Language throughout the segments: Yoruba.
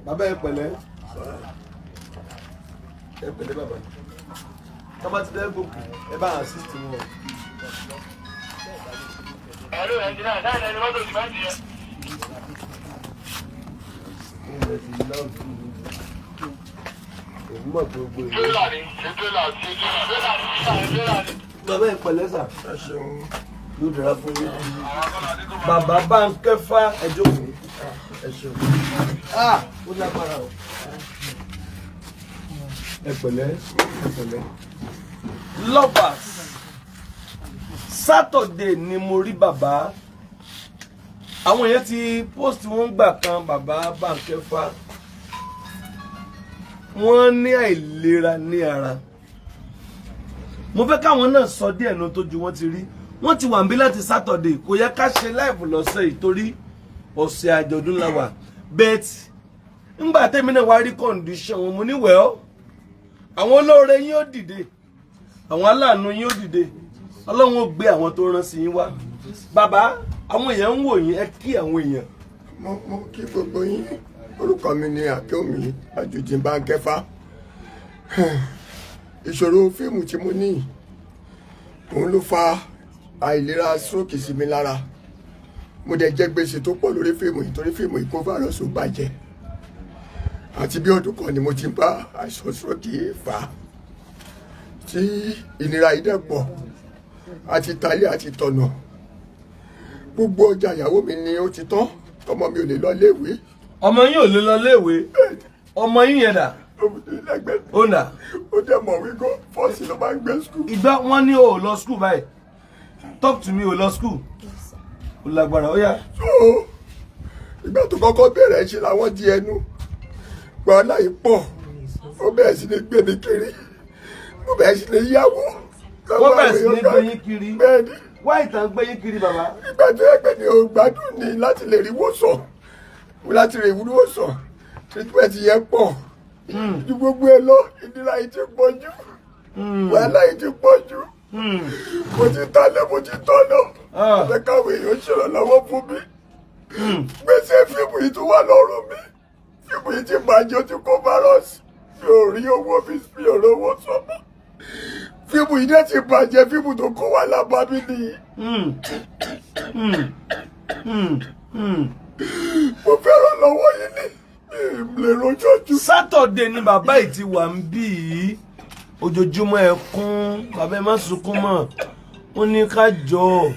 Bàbá, ẹ pẹ̀lẹ́, ẹ pẹ̀lẹ́ bàbá. Tọ́ba ti fẹ́ gòkè, ẹ bá assist wọn. Hello, engineer. Náà lẹni mọ́tò sìmẹ́ntì yẹn. Ó lè ti loud. Èmi mọ̀ pé gbogbo ìlú. Tírélà ni, ṣé tírélà, ṣé tírélà, tírélà ni, tírélà ni. Bàbá, ẹ pẹ̀lẹ́ sà. Ẹ ṣeun. Yóò dára fún yín. Bàbá Bánkẹ́fà, ẹ jókòó. Ẹ ṣeun. Ah, ó lágbára o. Ẹ pẹ̀lẹ́, ẹ pẹ̀lẹ́. Lovers, Saturday ni mo rí bàbá. Àwọn èèyàn ti post wọn gbà kan. Bàbá Bánkẹ́fà, wọ́n ní àìlera ní ara. Mo fẹ́ káwọn náà sọ díẹ̀ nu tójú wọn ti rí. Wọ́n ti wà ń bí láti Saturday. Kò yẹ ká ṣe live lọ́sẹ̀ yìí torí ọ̀sẹ̀ àjọ̀dún la wà, but ńgbà tẹ́mi náà wá rí condition wọn, mo ní, well, àwọn olóore yín ó dìde, àwọn aláàánú yín ó dìde, Ọlọ́run ó gbé àwọn tó rán sí yín wá. Bàbá, àwọn èèyàn ń wò yín, ẹ kí àwọn èèyàn. Mo kí gbogbo yín. Orúkọ mi ni Akéwùmí Àjòjì Bánkẹ́fà. Ìṣòro fíìmù tí mo ní, òun ló fa àìlera stroke sí mi lára. Mo dẹ̀ jẹ gbèsè tó pọ̀ lórí fíìmù yìí torí fíìmù yìí kó fáírọ́ọ̀sì, ó bàjẹ́. Àti bí ọdún kan ni mo ti ń bá àìsàn stroke yìí fà á, tí ìnira yìí dẹ̀ pọ̀, àti talé àti tọ̀nà. Gbogbo ọjà ìyàwó mi ni ó ti tán. Ọmọ mi ò lè lọ léèwé. Ọmọ yín ò lè lọ léèwé? Ọmọ yín yẹn dà? Lẹ́gbẹ̀ẹ́. Ó nà? Ó dẹ̀ mọ̀ wípé force ló máa ń gbé school. Ìgbà wọn ní o ò lọ school báyìí. Talk to me, o lọ school? Ó lágbára, ó yá. So ìgbà tó kọ́kọ́ bẹ̀rẹ̀ ṣe làwọn di ẹnu wàhálà yìí pọ̀. Ó bẹ̀rẹ̀ sí ní gbé mi kiri, mo bẹ̀rẹ̀ sí ní yáwó. Wọ́n bẹ̀rẹ̀ sí ní gbé yín kiri? Bẹ́ẹ̀ ni. Wá ìtàn gbé yín kiri, bàbá? Ìgbà tó yẹ pé mi ò gbádùn ni láti lè rí wòsàn, láti lè rí wòsàn, treatment yẹn pọ̀ ju gbogbo ẹ lọ. Ìnira yìí ti pọ̀ jù, wàhálà yìí ti pọ̀ jù. Mo ti talẹ̀, mo ti tọ̀nà. Ah. Mo fẹ́ káwọn èèyàn ṣèrànlọ́wọ́ fún mi. Gbèsè fíìmù yìí tún wà lọ́rùn mi. Fíìmù yìí ti bàjẹ́, ó ti kó fáírọ́ọ̀sì. Mi ò rí owó mi, mi ò rówó sọ́mọ́. Fíìmù yìí dẹ̀ ti bàjẹ́. Fíìmù tó kó wàhálà bá mi nìyí. Mo fẹ́ràn lọ́wọ́ yìí ni mi ò lè rojọ́ jù. Saturday ni bàbá yìí ti wà ń bí yìí. Ojoojúmọ́ ẹkún. Bàbá, ẹ má sunkún mọ́. Wọ́n ní ká jọ,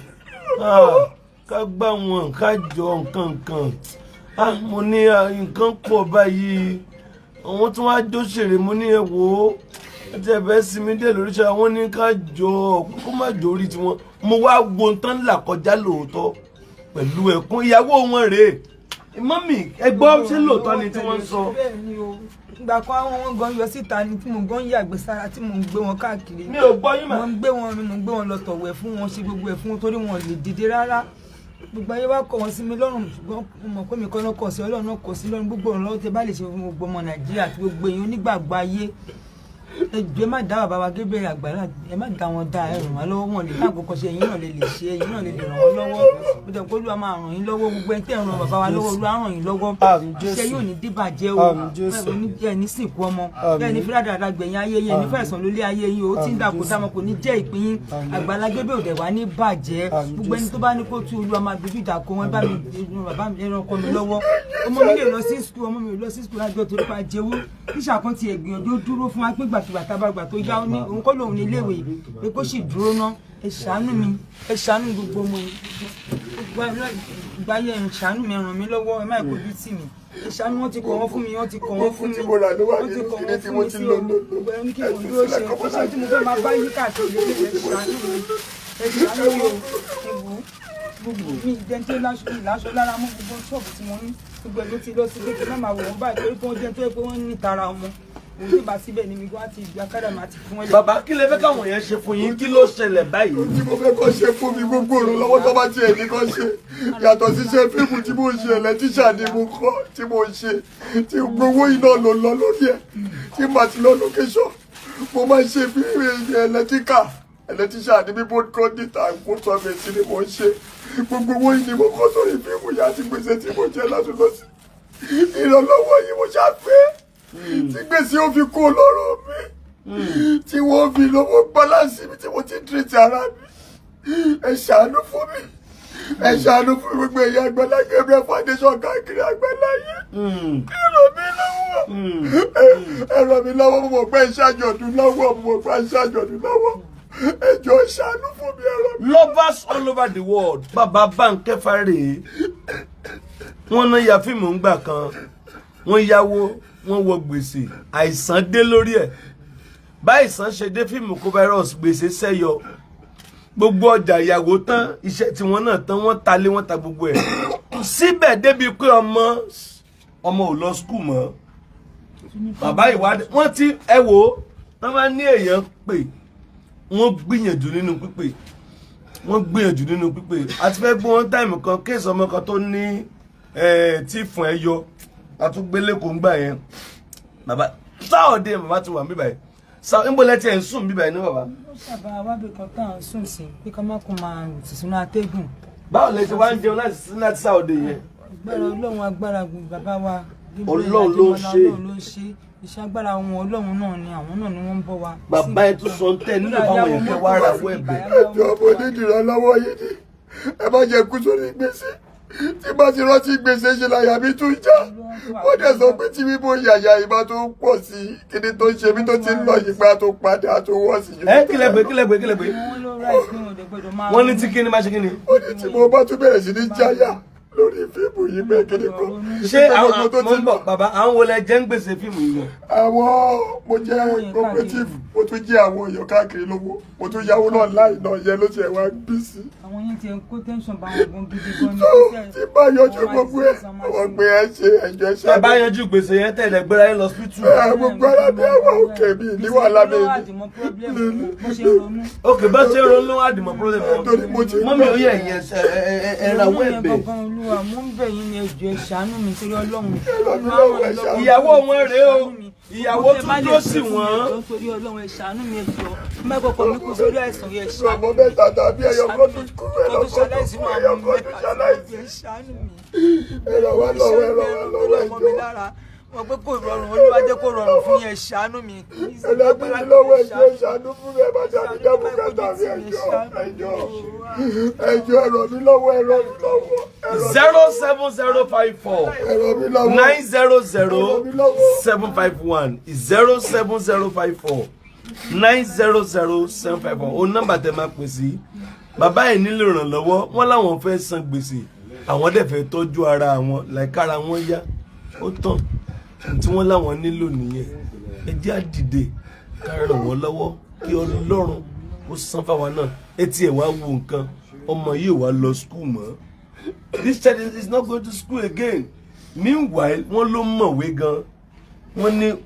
ah, ká gbà wọ́n, ká jọ nǹkan nǹkan. Ah, mo ní, ah, nǹkan pọ̀ báyìí. Àwọn tí wọ́n á jóṣèré, mo ní, ẹ wò ó, ẹ ti ẹ̀fẹ́ sinmi dé lórí iṣẹ́. Wọ́n ní ká jọ kó má jórí tiwọn. Mo wá wo tán là kọjá lóòótọ́ pẹ̀lú ẹkún. Ìyàwó wọn rèé. Mummy, ẹ gbọ́, ṣé lóòótọ́ ni tí wọ́n ń sọ? Bẹ́ẹ̀ ni o. Ìgbà kan, àwọn wọn gan yọ síta ni tí mò ń gan yàgbé sára, tí mò ń gbé wọn káàkiri. Mi ò gbọ́ yín mà. Mo ń gbé wọn, mo ń gbé wọn lọ tọ̀wẹ̀ fún wọn, ṣe gbogbo ẹ̀ fún wọn torí wọn ò lè dìde rárá. Gbogbo ayé wa kọ̀ wọ́n sí mi lọ́rùn, ṣùgbọ́n mo mọ̀ pé mi kọ́ náà kọ̀ sí Ọlọ́run náà kọ̀ sí lọ́rùn. Gbogbo ọ̀run lọ́wọ́ tẹ bá lè ṣe fún gbogbo ọmọ Nàìjíríà àti gbogbo èèyàn onígbàgbọ́ ayé, ẹ jọ̀ọ́, ẹ má dá bàbá wa Gabriel Àgbàlá, ẹ má dá wọn dá. Ẹ ràn wá lọ́wọ́. Wọn lè dá àkókò ṣe, ẹ̀yin náà lè ṣe, ẹ̀yin náà lè ràn wọ́n lọ́wọ́. Mo tẹ̀ kó Olúwa máa ràn yín lọ́wọ́. Gbogbo ẹni tẹ́ ń ran bàbá wa lọ́wọ́, Olúwa ràn yín lọ́wọ́. Àmín Jésù. Iṣẹ́ yóò ní díbàjẹ́ o. Àmín Jésù. Ẹ ní sìnkú ọmọ. Àmín. Ẹ ní fúlàdàdà gbẹ̀yìn ayé yín, ẹ ní fẹ̀sán lólé ayé yín o. Ó ti ń dàpọ̀ dámọ̀, kò ní jẹ́ ìpín yín. Àgbàlá Gabriel òdẹ̀ wá ní bàjẹ́. Àmín. Gbogbo ẹni Jésù. tó bá ní kó tú, Olúwa máa dojú ìjà kó wọn. Bá mi ran bàbá mi, ẹran ọkọ mi lọ́wọ́. Ọmọ mi lè lọ sí school, ọmọ mi ò lọ sí school lájọ torí pa jẹ́wọ́. Tíṣà kan ti ẹ̀gbìyànjú dúró fún wa pé gbàkigbà tábàgbà tó yá, ó ní òun kọ́ lòun ní iléèwé pé kó sì dúró ná. Ẹ ṣàánú mi, ẹ ṣàánú gbogbo ọmọ yìí, gbáyé. Ẹ ṣàánú mi, ẹ ràn mí lọ́wọ́, ẹ má kojú tì mí, ẹ ṣàánú. Wọ́n ti kọ̀ wọ́n fún mi, wọ́n ti kọ̀ wọ́n fún mi, Tí mo rà ló wà wọ́n ti nínú kọ̀ kíní wọ́n tí fún mo mi ti sí lò o. lò lò. Gbogbo ẹni kí mo dúró ṣe ṣé tí mo fẹ́ máa bá yí káàkiri. Ẹ ṣàánú mi, ẹ ṣàánú mi o. Ẹ wò ó, gbogbo mi jẹ́ tó láṣọ mi láṣọ lára mọ́. Gbogbo ṣọ́ọ̀bù tí mo ní, gbogbo ẹ̀ ló ti lọ sí pé kí n má máa wò wọ́n báyìí torí pé wọ́n jẹ́ tó yẹ pé wọ́n ní tara ọmọ òun tó bá síbẹ̀ ni mi wá ti gba kádà máa ti fún ẹ. Bàbá, kí lẹ fẹ́ káwọn yẹn ṣe fún yín? Kí ló ṣẹlẹ̀ báyìí? Tí mo fẹ́ kọ́ ṣe fún mi, gbogbo òrùn lọ́wọ́ tó bá tiẹ̀ ní kọ́ ṣe, yàtọ̀ síṣẹ́ fíìmù tí mo ṣe, electrician ni mo kọ́ tí mo ṣe, tí gbowó iná ló lọ lórí ẹ̀. Tí màá ti lọ location, mo máa ń ṣe fíìmù electrical, electrician ní bí both conduit and food service ni mo ń ṣe. Gbogbo owó yìí ni mo kọ́ sórí fíìmù yìí àti gbèsè tí mo jẹ látúntò sí. Ìrànlọ́wọ́ yìí mo ṣàfẹ́ tí gbèsè ó fi kó lọ́rùn mi, tí wọ́n fi lọ́wọ́ balance mi tí mo ti treat ara mi. Ẹ ṣàánú fún mi, ẹ ṣàánú fún mi. Gbogbo ẹ̀yà Àgbàlá Gabriel Foundation káàkiri àgbáláyé, ẹ ràn mí lọ́wọ́, ẹ ràn mí lọ́wọ́. Mo mọ̀ pé ẹ ṣàjọ̀dún lọ́wọ́, mo mọ̀ pé ẹ ṣàjọ̀dún lọ́wọ́. Ẹ jọ̀ọ́, ẹ ṣàánú fún mi, ẹ ràn mí. Lovers all over the world, bàbá Bánkẹ́ Fárè, wọ́n náà ya fíìmù ńgbà kan, wọ́n yáwó, wọ́n wọ gbèsè, àìsàn dé lórí ẹ̀. Báìsàn ṣe dé, fíìmù kó virus, gbèsè sẹ́yọ, gbogbo ọjà ìyàwó tán, iṣẹ́ tiwọn náà tán, wọ́n ta lé, wọ́n ta gbogbo ẹ̀. Síbẹ̀ débi pé ọmọ ò lọ school mọ́. Bàbá ìwádìí wọ́n ti ẹ wò ó, wọ́n máa ní èèyàn pè, wọ́n gbìyànjú nínú pípè, wọ́n gbìyànjú nínú pípè. Àti fẹ́ gbọ́ wọn time kan, case ọmọ kan tó ní tí fún ẹ yọ, àtúgbélé kò ń gbà yẹn. Bàbá sáọ̀dẹ̀, bàbá ti wà ń bíbáyìí sa ń bọ́lẹ̀ tí ẹ̀ ń sùn bíbáyìí ní bàbá. Ó sábà wábì kan tá à ń sùn sí pé ká má kó máa sùn sínú atẹ́gùn. Báwo lè ṣe wá ń jẹun láti sáọ̀dẹ̀ yẹn? Agbára Ọlọ́run, agbára bàbá wa. Ọlọ́run ló ń ṣe. Ọlọ́run ló ń ṣe iṣẹ́ agbára wọn, Ọlọ́run náà ni, àwọn náà ni wọ́n ń bọ́ wa. Bàbá ẹ tún sọ ń tẹ nílò fáwọn èèyàn kẹ wá ra owó ẹ̀bẹ̀. Ẹ jọ̀ọ́, mo ní ìrànlọ́wọ́ yìí ni. Ẹ má jẹ́ kú sórí gbèsè. Tí bá ti rántí gbèsè ṣe láyà mi tún já. Wọ́n dẹ̀ sọ pé tí mímú yàyà ìbá tó ń pọ̀ sí i, kíni tó ń ṣe mí tó ti ń lọ yìí pé tó padà tó wọ́ sí i. Ẹ kílẹ̀ pé, kílẹ̀ pé, kílẹ̀ pé? Wọ́n ló ráì pé òde gbọ́dọ̀ máa. Wọ́n ní tí kíni má ṣe kíni. Ó ní tí mo bá tún bẹ̀rẹ̀ sí ní jáyà lórí fíìmù yìí bẹ́ẹ̀ kíni kan. Ṣé àwọn Gbogbo tó mo ti ń bọ̀ bàbá, àwọn wo lẹ jẹ́ ń gbèsè fíìmù yìí gan? Àwọn mo jẹ́ cooperative, mo tún jẹ́ àwọn èèyàn káàkiri lówó, mo tún yáwó náà láì náà yẹ ló tiẹ̀ wá bí sí. Àwọn yẹn ti ń kó tension bá wọn gan gidi gan ni. Tó tí bá yọjú gbogbo ẹ̀, wọ́n gbé ẹ ṣe ẹjọ́ Ẹ ṣáà. bá yanjú gbèsè yẹn, tẹ̀lé gbéra yín lọ hospital. Ẹ gbogbo ara mi ẹwà òkè mi ní wàhálà mi. Ló àdìmọ́ problem bó ṣe ń ronú. Ok, bá ṣe ronú àdìmọ̀ problem wọn. Torí mo ti Mọ́mí, ó yẹ ìyẹn ẹ ra owó Ronú yẹn ẹ̀bẹ̀. gangan. Olúwa, mo ń bẹ̀ yín ní, ẹ jọ̀ọ́, ẹ ṣàánú mi torí Ọlọ́run. Ràn mí lọ́wọ́, ẹ ṣàánú. Ìyàwó wọn rèé o, ìyàwó tún dúró sí wọn. Torí Ọlọ́run, ẹ ṣàánú mi, ẹ jọ̀ọ́, má kọ́kọ́ mi kú sórí àìsàn yẹn, ẹ ṣàánú Ọmọ mi. mẹ́ta tàbí ẹyọ kan tó kú, ẹyọ Tó kan tó ṣaláìsí kú, máa ẹyọ mú kan tó mẹ́ta ṣaláìsí. ẹ ṣàánú mi. Ẹ ràn wá lọ́wọ́, ẹ ràn wá lọ́wọ́, ẹ Ọmọ mi jọ̀ọ́. lára wọn pé kò rọrùn, Olúwa jẹ́ kó rọrùn fún yẹn, ṣàánú mi. Ẹ ràn mí lọ́wọ́, ẹ jọ̀ọ́, ẹ ṣàánú fún mi. Ẹ má ṣàánú dábùkátà mi. Ẹ jọ̀ọ́, ẹ jọ̀ọ́, ẹ jọ̀ọ́, ẹ ràn mí lọ́wọ́, ẹ ràn mí lọ́wọ́, ẹ ràn mí 07054 ẹ ràn mí lọ́wọ́. 900751, 07054900751. O nọ́mbà tẹ máa pè sí. Bàbá yìí nílò ìrànlọ́wọ́. Wọ́n láwọn fẹ́ san gbèsè, àwọn dẹ̀ fẹ́ tọ́jú ara àwọn láìkára wọn yá. Ó tán tí wọ́n láwọn nílò nìyẹn. Ẹ jẹ́ á dìde ká ràn wọ́n lọ́wọ́, kí Ọlọ́run ó san fáwa náà. Etí ẹ̀ wá wo nǹkan, ọmọ yìí ò wá lọ school mọ́. This child is not going to school again. Meanwhile, wọ́n ló mọ̀wé gan. Wọ́n ní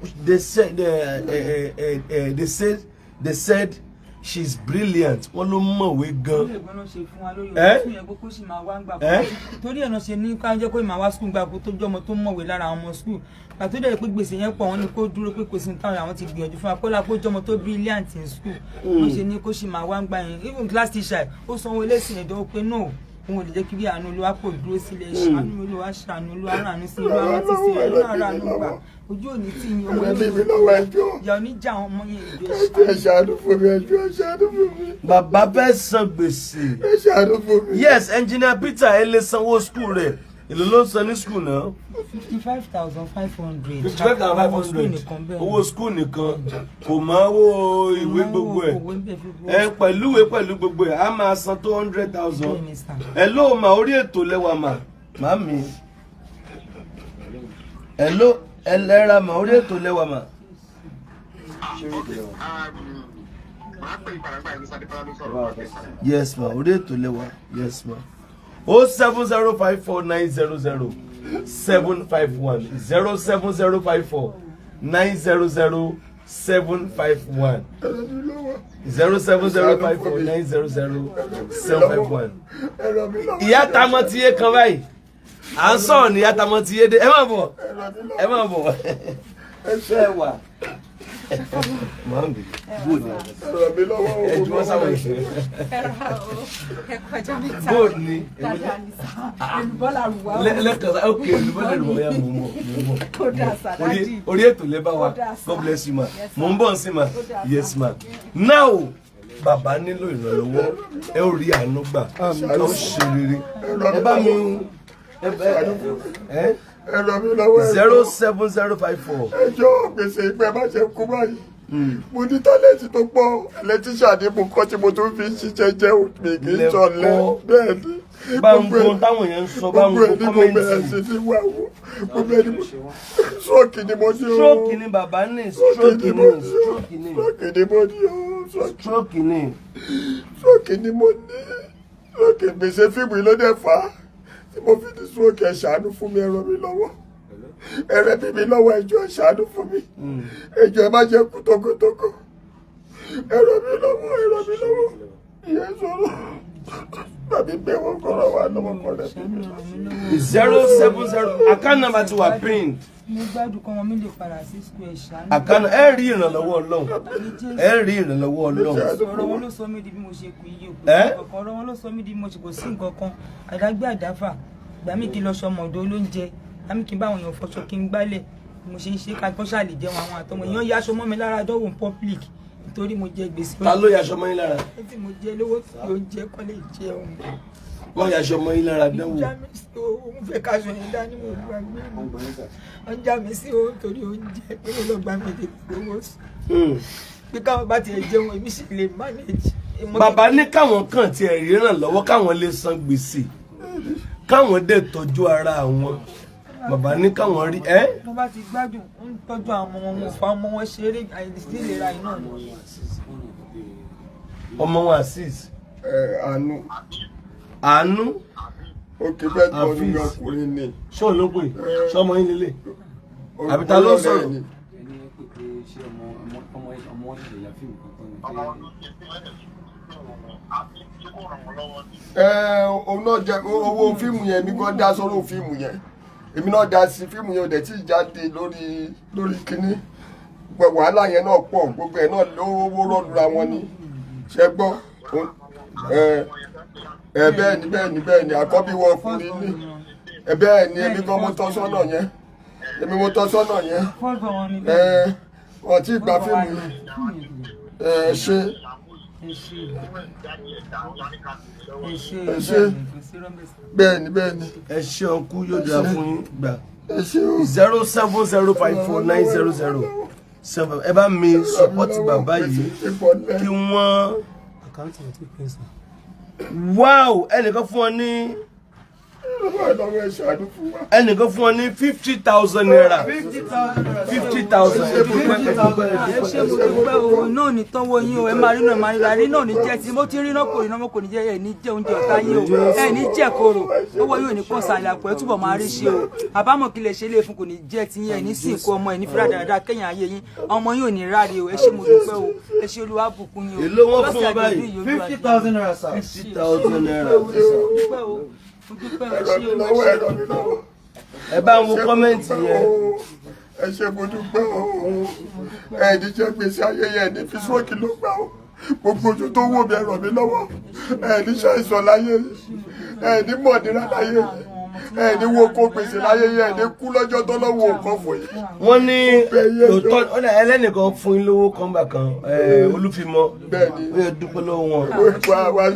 they said she's brilliant. Wọ́n ló mọ̀wé gan. Torí ẹ̀gbọ́n náà ṣe fún wa lórí Eh? ọ̀rọ̀ sùn yẹn pé kó sì máa wá ń gbà Eh? kó torí ẹ̀ náà ṣe ní ká jẹ́ kó máa wá school gbà kó tó jọmọ tó mọ̀wé lára àwọn ọmọ school. Pàtó dẹ̀ pé gbèsè yẹn pọ̀, wọ́n ní kó dúró pé kò sí ní táwọn àwọn ti gbìyànjú fún wa kó la kó jọmọ tó brilliant in school. Wọ́n ṣe ní kó sì máa wá ń gbà yẹn. Even class teacher ó sanwó ilé-ìsìn ẹ̀dọ́ pé no, òun ò lè jẹ́ kí bí àánú Olúwa kò dúró sílẹ̀. Ṣàánú Olúwa, ṣàánú Olúwa, ràánú sí Olúwa, rántí sí Olúwa, ràánú gbà. Ojú òní tí yín ọmọ Ẹ ràn mí yẹn lọ́wọ́, ẹ jọ̀ọ́. ìyá oníjà àwọn ọmọ yẹn ìjọ. Ẹ jọ̀ọ́, ẹ ṣàánú fún mi, ẹ jọ̀ọ́, ẹ ṣàánú fún mi. Bàbá fẹ́ san gbèsè. Ẹ ṣàánú fún mi. Yes, Engineer Peter, ẹ lè sanwó school rẹ̀. Èló ló ń san ní school náà? 55,500. 55,500. Owó school nìkan, kò mọ owó ìwé gbogbo ẹ̀. Ẹ pẹ̀lú ìwé, pẹ̀lú gbogbo ẹ̀, á máa san tó 100,000. Ẹ ló mà orí ètò lẹ́wà mà màmí. Ẹ ló ẹ lẹ́ra mà orí ètò lẹ́wà mà. Màá pè ìpàdánù ní Sadébọ́lá ló sọ̀rọ̀, máa pè padà. Yes ma, orí ètò lẹ́wà, yes ma. 07054900751, 07054900751, Ẹ ràn mí lọ́wọ́. 07054900751. Ẹ ràn mí lọ́wọ́. Ìyá tamọ ti yé kan báyìí, à ń sọ̀rọ̀ ní ìyá tamọ ti yé dé. Ẹ má bọ̀, Ẹ ràn mí ẹ lọ́wọ́. má bọ̀. Ẹ Ṣé ẹ wà? Màámi, bóòlù Ràn mí lọ́wọ́ o. ẹ juwọ́ sáwọn èèyàn. Ẹ̀kọ́ ọjọ́ mẹ́ta. Bóòlù ni Dáadáa ni sá. Èlùbọ́ la rù wá o. lẹ́ẹ̀kan sá, ok, olùbọ́lẹ̀ rẹ̀ wọ́n yà, mò ń bọ̀, mò ń bọ̀. Ó dáa sá, daddy. Orí ètò lẹ bá wa. Ó dáa sá. God bless you, ma. Yes, Mò ń bọ̀ sí, ma. Ó dáa sá. Yes, ma. Now, bàbá nílò ìrànlọ́wọ́. Ẹ ó rí àánú gbà, ẹ ó ṣe rere. Ẹ bá mi ẹ Ẹ ràn mí lọ́wọ́, ẹ 07054. Ẹjọ́ gbèsè ìpẹ́ má ṣe kú báyìí. Mo ní talent tó pọ̀, electrician ni mo kọ́ tí mo tún fi ń ṣiṣẹ́ jẹ́, mi kì í ṣọ̀lẹ. Lẹ́kọ́. Bẹ́ẹ̀ ni. Bá ń gbọ́n táwọn èèyàn ń sọ, bá ń Gbogbo gbọ́ ẹ̀ ní mo bẹ̀rẹ̀ comment. sí ní wá wò. Gbogbo ẹ̀ ní mo, stroke ni mo ní o. Stroke ni bàbá ní, stroke ni ni mo ní o. Stroke ni. Stroke ni mo ní o. Stroke, Stroke ni. stroke ni mo ní. Stroke, gbèsè fíìmù yìí ló dẹ̀ fà á tí mo fi ní stroke. Ẹ ṣàánú fún mi, ẹ ràn mí lọ́wọ́, ẹ rẹ́ bí mi lọ́wọ́. Ẹ jọ̀ọ́, ẹ ṣàánú fún mi. Ẹ jọ̀ọ́, ẹ má jẹ́ kú tókótókó. Ẹ ràn mí lọ́wọ́, ẹ ràn mí lọ́wọ́. Ìyẹn sọ̀rọ̀ tàbí pé wọ́n kọ́ra wà lọ́wọ́ kọ́ rẹ̀ bí mi lọ́wọ́. 070, account number ti wà pinned. Mo gbádùn kọ́ wọn mi lè padà sí school, ẹ̀ ṣàánú. Account, ẹ rí ìrànlọ́wọ́ Ọlọ́run, ẹ rí ìrànlọ́wọ́ Ọlọ́run. Ọ̀rọ̀ wọn ló sọ mí di bí mo ṣe kú iye, kò sí Ẹ́? nǹkan kan. Ọ̀rọ̀ wọn ló sọ mí di bí mo ṣe, kò sí nǹkan kan. Àdágbé àdáfà gbà mí, kí n lọ sọmọ ọ̀dọ̀ olóúnjẹ gbà mí, kí n bá àwọn èèyàn fọṣọ, kí n gbálẹ̀. Bí mo ṣe ń ṣe ká kọ́ ṣáà lè jẹun àwọn àtọmọ èèyàn yá aṣọ mọ́ mi lára dọ́wọ́ in public nítorí mo jẹ gbèsè. Ta ló yaṣọ mọ́ yín lára? Tí mo jẹ lówó tí oúnjẹ kọ́ lè jẹun. Wọ́n yaṣọ mọ́ yín lára dánwò. Já mi sí o, òun fẹ́ káṣọ yẹn dání, mo gbàgbé mi. Wọ́n já mi sí o torí oúnjẹ pé mo lọ gbà mí tètè owó sùn pé káwọn bá tiẹ̀ jẹun, èmi sì lè manage. Bàbá ní káwọn kàn tiẹ̀ rí ìrànlọ́wọ́, káwọn lè san gbèsè, káwọn dẹ̀ tọ́jú ara àwọn. Bàbá ní káwọn rí ẹ́. Tó bá ti gbádùn, ń tọ́jú àwọn ọmọ wọn, wọn ò fa ọmọ wọn ṣeré, àìsí ìlera iná ni. Ọmọ wọn Azeez. Ẹ àánú. Àánú. Òkè bẹ́ẹ̀ tó ní Hafiz. ọkùnrin ni. Ṣóun ló pè ṣọmọ yín lélẹ̀ àbí ta ló sọ̀rọ̀? Ẹni pé pé ṣé ọmọ ọmọ ọmọ ìyá fíìmù kan tán ni pé Ẹ òun náà jẹ owó fíìmù yẹn, èmi gan dá sọ́rọ̀ fíìmù yẹn, èmi náà dá sí fíìmù yẹn. Ò dẹ̀ tí ì jáde lórí kínní. Gbogbo wàhálà yẹn náà pọ̀, gbogbo ẹ̀ náà lówó rọ́ọ̀lùra wọn ni. Ṣe gbọ́? Ẹ ẹ bẹ́ẹ̀ ni, bẹ́ẹ̀ ni, bẹ́ẹ̀ ni. Àkọ́bí wọn ọkùnrin ni ẹ. Bẹ́ẹ̀ ni, èmi gan mo tọ́ sọ́nà yẹn, èmi mo tọ́ sọ́nà yẹn. Fọ́ọ̀fọ̀ wọn ni. Ẹ wọn ti gba fíìmù yẹn. Ẹ ṣe. Ẹ ṣe, ẹ ṣe. Ẹ ṣe. Bẹ́ẹ̀ ni, kò sí rọ́mẹ̀sì. Bẹ́ẹ̀ ni, bẹ́ẹ̀ ni. Ẹ ṣe ọkú, yóò dára fún yín gbà. Ẹ ṣe o. 070549007. Ẹ bá mi support bàbá yìí kí wọ́n account ẹ̀ tí pín sí. Wow, ẹnìkan fún ọ ní Ọlọ́run, ẹ ṣàánú fún wa. ẹnìkan fún ọ ní ₦50,000, 50,000. Ẹ ṣé, mo dúpẹ́ o. Náà ní tọ́wọ́ yín o. Ẹ máa rí náà, máa rí náà ní jẹ́ tí mo ti rí náà, kò rí náà mo kò ní jẹ́ ẹ̀ ní jẹ́ oúnjẹ ọ̀tá yín o, ẹ̀ ní jẹ́ koro owó yóò ní kàn sàlẹ̀ àpò, ẹ̀ túbọ̀ máa rí ṣe o. Àbámọ̀ kí lè ṣe lè fún kò ní jẹ́ ti yín, ẹ̀ ní sìnkú ọmọ, ẹ̀ ní fúra dáadáa kẹ́yìn ayé yín, ọmọ yín ò ní ráre o. Ẹ ṣé, mo dúpẹ́ o. Ẹ ṣé, Olúwa bùkún yín o. Èló wọ́n fún ọ báyìí? ₦50,000 sir. ₦50,000. Mo dúpẹ́ o, mo dúpẹ́ o. Ẹ Ẹ ràn ṣé mí o, ẹ lọ́wọ́, ẹ ṣé. ràn mí lọ́wọ́. Ẹ bá ń wo comment yẹn. Ẹ ṣé, mo dúpẹ́ o. Ẹ ní jẹ́ gbèsè ayẹyẹ, ẹ ní fi sóòkì ló gbà o. Gbogbo ojú tó wò mí, ẹ ràn mí lọ́wọ́. Ẹ ní ṣàìsàn láyé, ẹ ní mọ̀nira láyé, ẹ ní wo kó gbèsè láyé, ẹ ní kú lọ́jọ́ tó lọ́wọ́ nǹkan fún yìí. Wọ́n ní òótọ́ ọ̀nà ẹlẹ́nìkan fún yín lówó kan bà kan, Olúfimọ́. Bẹ́ẹ̀ni. Ó yẹ dúpẹ́ lọ́wọ́ wọn. Wà wà ẹ